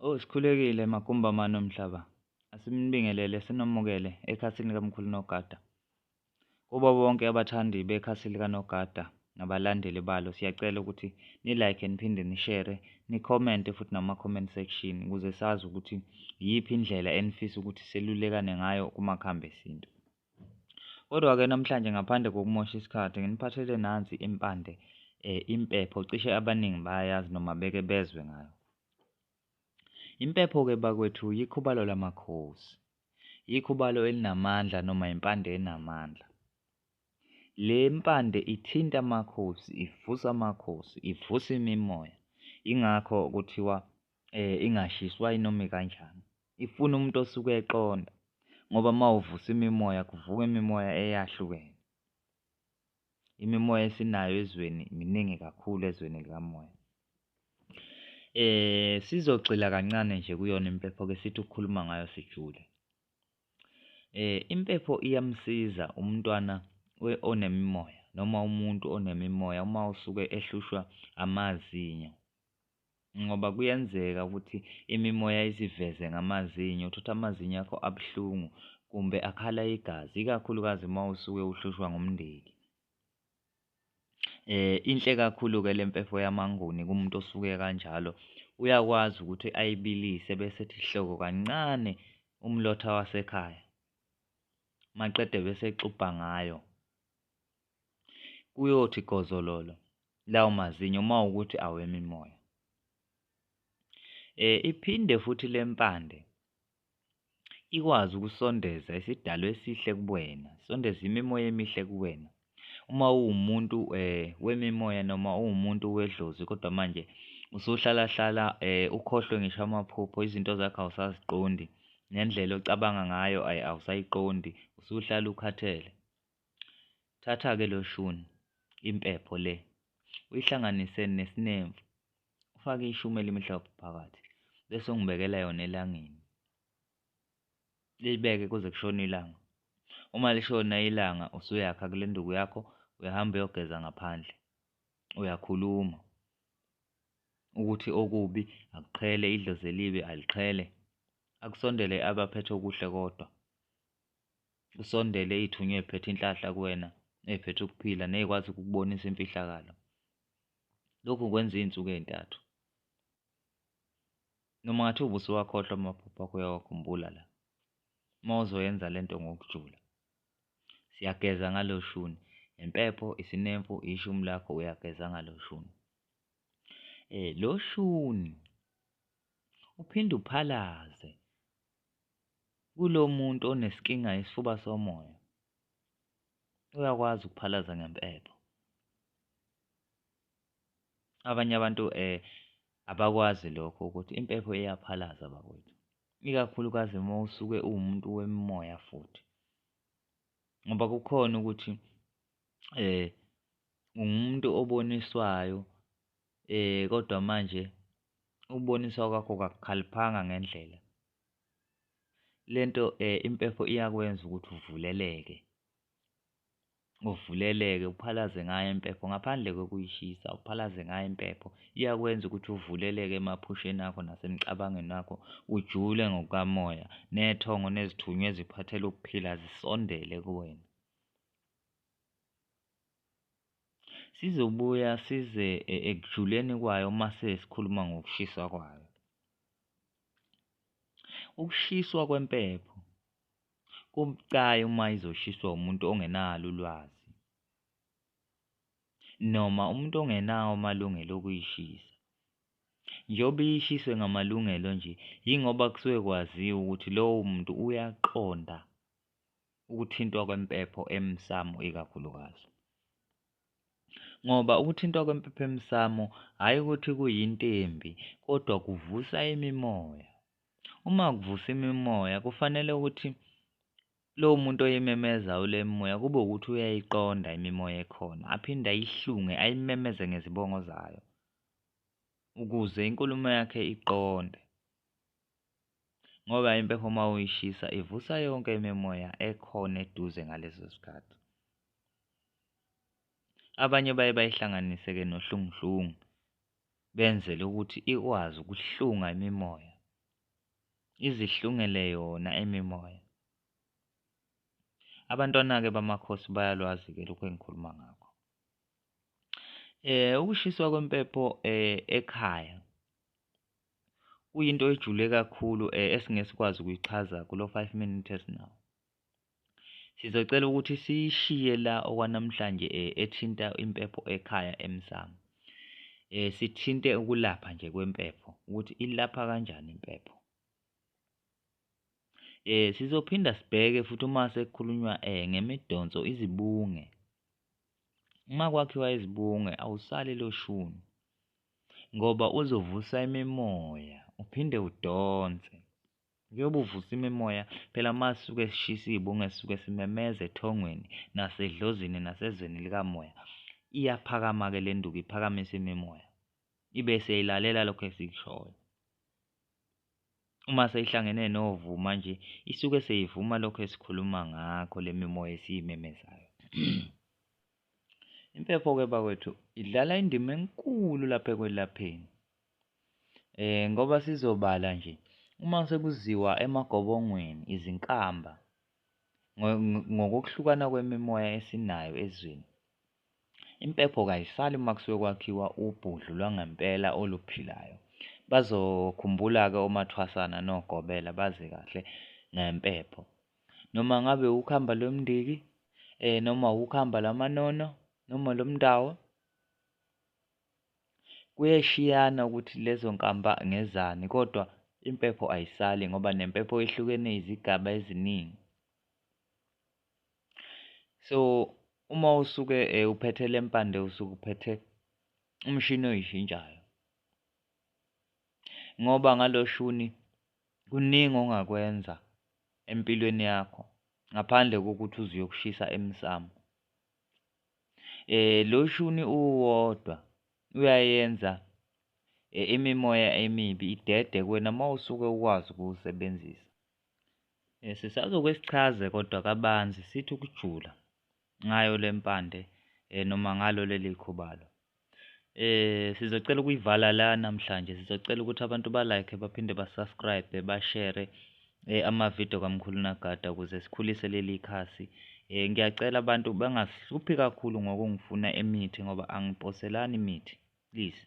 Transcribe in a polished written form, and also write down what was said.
Oh, sikhulekile magumba amane omhlaba. Asinibingelele sinomukele ekhasini likaMkhulu Nogada. Kubo bonke abathandi bekhasi likaNogada nabalandeli balo, siyacela ukuthi ni-like niphinde ni-share, ni-comment futhi nama-comment section ukuze sazi ukuthi iyiphi indlela enifisa ukuthi selulekane ngayo kumakhambi esintu. Kodwa-ke namhlanje ngaphandle kokumosha isikhathi nginiphathele nansi impande, impepho cishe abaningi bayayazi noma beke bezwe ngayo. Impepho-ke bakwethu yikhubalo lamakhosi, ikhubalo elinamandla noma impande enamandla. Le mpande ithinta amakhosi, ivusa amakhosi, ivusa imimoya, ingakho kuthiwa ingashiswa inoma ikanjani, ifuna umuntu osuke eqonda ngoba uma uvusa imimoya kuvuka imimoya eyahlukene. Imimoya esinayo ezweni miningi kakhulu ezweni likamoya. Sizogxila kancane nje kuyona impepho-ke sithi ukukhuluma ngayo sijule. Impepho iyamsiza umntwana onemimoya noma umuntu onemimoya uma usuke ehlushwa amazinyo, ngoba kuyenzeka ukuthi imimoya iziveze ngamazinyo, uthole ukuthi amazinyo akho abuhlungu kumbe akhala igazi, ikakhulukazi uma usuke uhlushwa ngumndeni. Inhle kakhulu-ke le mpepho yamaNguni kumuntu osuke kanjalo, uyakwazi ukuthi ayibilise bese ethi hloko kancane umlotha wasekhaya, maqede bese exubha ngayo, kuyothi gozololo lawo mazinyo uma kuwukuthi awemimoya. Iphinde futhi le mpande ikwazi ukusondeza isidalwa esihle kuwena, isondeze imimoya emihle kuwena. Uma uwumuntu wemimoya noma uwumuntu wedlozi kodwa manje usuhlala hlala ukhohlwe ngisho amaphupho, izinto zakho awusaziqondi nendlela ocabanga ngayo awusayiqondi, usuhlala ukhathele, thatha-ke lo shuni, impepho le, uyihlanganise nesinemfu, ufake ishumi elimhlophe phakathi bese ungibekela yona elangeni, liyibeke kuze kushone ilanga. Uma lishona ilanga usuyakha kule nduku yakho, uyahamba uyogeza ngaphandle, uyakhuluma ukuthi okubi akuqhele, idlozi elibi aliqhele, akusondele abaphethe okuhle kodwa, kusondele iy'thunywa ey'phethe inhlahla kuwena, ey'phethe ukuphila ney'kwazi ukukubonisa imfihlakalo. Lokhu ukwenza iy'nsuku ey'ntathu. Noma kungathiwa ubusuwakhohlwa amaphupho akho, uyawakhumbula la uma uzoyenza lento ngokujula. Siyageza ngalo shuni, impepho, isinemfu, ishumi lakho, uyageza ngalo shuni. Lo shuni uphinde uphalaze kulo muntu oneskinga yesifuba somoya, uyakwazi ukuphalaza ngempepho. Abanye abantu abakwazi lokho ukuthi impepho iyaphalaza bakwethu, ikakhulukazi uma usuke uwumuntu wemimoya futhi, ngoba kukhona ukuthi ungumuntu oboniswayo kodwa manje ukuboniswa kwakho kakukhaliphanga ngendlela. Lento impepho iyakwenza ukuthi uvuleleke, uvuleleke uphalaze ngayo impepho ngaphandle kokuyishisa, uphalaze ngayo impepho, iyakwenza ukuthi uvuleleke emaphusheni akho nasemcabangweni wakho, ujule ngokukamoya, nethongo nezithunywa ezikuphathela ukuphila zisondele kuwena. Sizobuya size ekujuleni kwayo uma sesikhuluma ngokushiswa kwayo. Ukushiswa kwempepho kubucayi uma izoshiswa umuntu ongenalo ulwazi noma umuntu ongenawo amalungelo okuyishisa. Njengoba ishiswe ngamalungelo nje, yingoba kusuke kwaziwa ukuthi lowo muntu uyaqonda ukuthintwa kwempepho emsamo ikakhulukazi. Ngoba ukuthintwa kwempepho emsamo, hhayi ukuthi kuyinto embi, kodwa kuvusa imimoya. Uma kuvusa imimoya kufanele ukuthi lowo muntu oyimemezayo le mimoya kube ukuthi uyayiqonda imimoya ekhona, aphinde ayihlunge, ayimemeze ngezibongo zayo ukuze inkulumo yakhe iqonde. Ngoba impepho uma uyishisa ivusa yonke imimoya ekhona eduze ngaleso sikhathi. Abanye baye bayihlanganise-ke nohlunguhlungu, benzele ukuthi ikwazi ukuhlunga imimoya. Izihlungele yona imimoya. Abantwana-ke bamakhosi bayalwazi-ke lokhu engikhuluma ngakho. Ukushiswa kwempepho ekhaya kuyinto ejule kakhulu esingeke sikwazi ukuyichaza kulo five minute esinawo. Sizocela ukuthi siyishiye la okwanamhlanje ethinta impepho ekhaya emsamo. Sithinte ukulapha nje kwempepho ukuthi ilapha kanjani impepho. Sizophinda sibheke futhi uma sekukhulunywa ngemidonso izibunge. Uma kwakhiwa izibunge awusali lo shuni ngoba uzovusa imimoya uphinde udonse. Njengoba uvusa imimoya phela uma sisuke sishisa iy'bungu sisuke simemeza ethongweni nasedlozini nasezweni likamoya. Iyaphakama-ke le nduku iphakamise imimoya ibe seyilalela lokho esikushoyo. Uma seyihlangene novuma nje isuke seyivuma lokho esikhuluma ngakho le mimoya esiyimemezayo. Impepho-ke bakwethu idlala indima enkulu lapha ekwelapheni ngoba sizobala nje uma sekuziwa emagobongweni izinkamba ngokokuhlukana kwemimoya esinayo ezweni. Impepho kayisali uma kusuke kwakhiwa ubhudlu lwangempela oluphilayo. Bazokhumbula-ke omathwasana nogobela bazi kahle ngempepho. Noma ngabe ukhamba lomndiki noma ukhamba lamanono noma lomndawo, kuyeshiyana ukuthi lezo nkamba ngezani kodwa impepho ayisali ngoba nempepho ihlukene izigaba eziningi. So uma usuke uphethe le mpande usuke uphethe umshini oyishintshayo ngoba ngalo shuni kuningi ongakwenza empilweni yakho ngaphandle kokuthi uze uyokushisa emsamo. Lo shuni uwodwa uyayenza imimoya emibi idede kuwena uma usuke ukwazi ukuwusebenzisa. Sisazoke sichaze kodwa kabanzi sithi ukujula ngayo le mpande noma ngalo leli khubalo. Sizocela ukuyivala la namhlanje, sizocela ukuthi abantu ba-like baphinde ba-subscribe, ba-share amavidiyo kaMkhulu Nagada ukuze sikhulise leli khasi. Ngiyacela abantu bangazihluphi kakhulu ngokungifuna imithi ngoba angiposelani imithi, please.